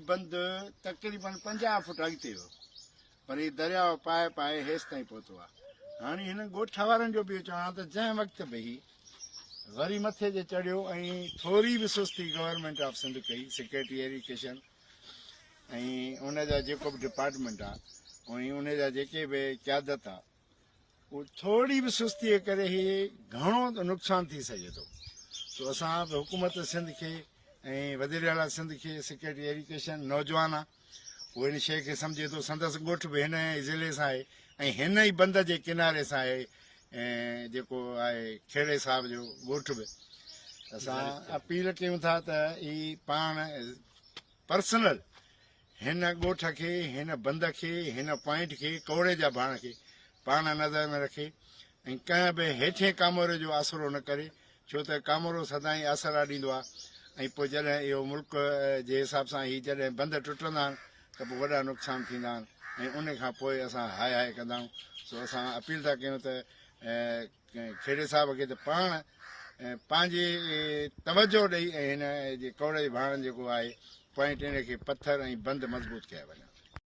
بند تقريبن 50 فوٽ اڳتي هو پر هي درياء پائي پائي هيستائين پهتو آهي. هاڻي هن ڳوٺ وارن جو به اهو چوڻ آهي ته جنهن وقت به هي وري مٿي تي چڙهيو ۽ ٿوري به سستي گورنمينٽ آف سنڌ ڪئي، سيڪريٽري ايريگيشن ۽ ان جا جيڪو به ڊپارٽمينٽ آهي ۽ ان جا جيڪي به قيادت آهي اهو ٿوري به سستي ڪري هي گهڻو نقصان ٿي سگهي ٿو. سو اسان به حڪومت سنڌ کي ۽ وزير اعليٰ سنڌ کي سيڪريٽري ايريگيشن نوجوان آهي هو ان شيء کي سمجهي ٿو، سندس ڳوٺ به هن ئي ضلعي سان آهي ۽ هن ئي بند جي ڪناري سان آهي جيڪو آهي کهڙي صاحب جو ڳوٺ به. اسان اپيل ڪيون ٿا ته هي پاڻ پرسنل هن ڳوٺ کي، هن بند کي، هن پوائنٽ کي، ڪوڙي جا ڀاڻ کي پاڻ نظر ۾ رکي ۽ ڪنهن به هيٺين ڪاموري جو آسرو نه ڪري ڇو ته ڪامورو سدائين آسرا ڏيندو آهي ۽ پوء جڏهن اهو ملڪ جي حساب سان هي جڏهن بند ٽٽندا آهن ته پوء وڏا نقصان ٿيندا آهن ۽ ان کان پوء اسان هاء هاء ڪندا آهيون. سو اسان اپيل ٿا ڪيون ته کهڙي صاحب کي ته پاڻ پنهنجي توجهه ڏئي ۽ هن جي ڪوڙي جي ڀاڻن جيڪو آهي پوائنٽ ان کي پٿر ۽ بند مضبوط ڪيا وڃن.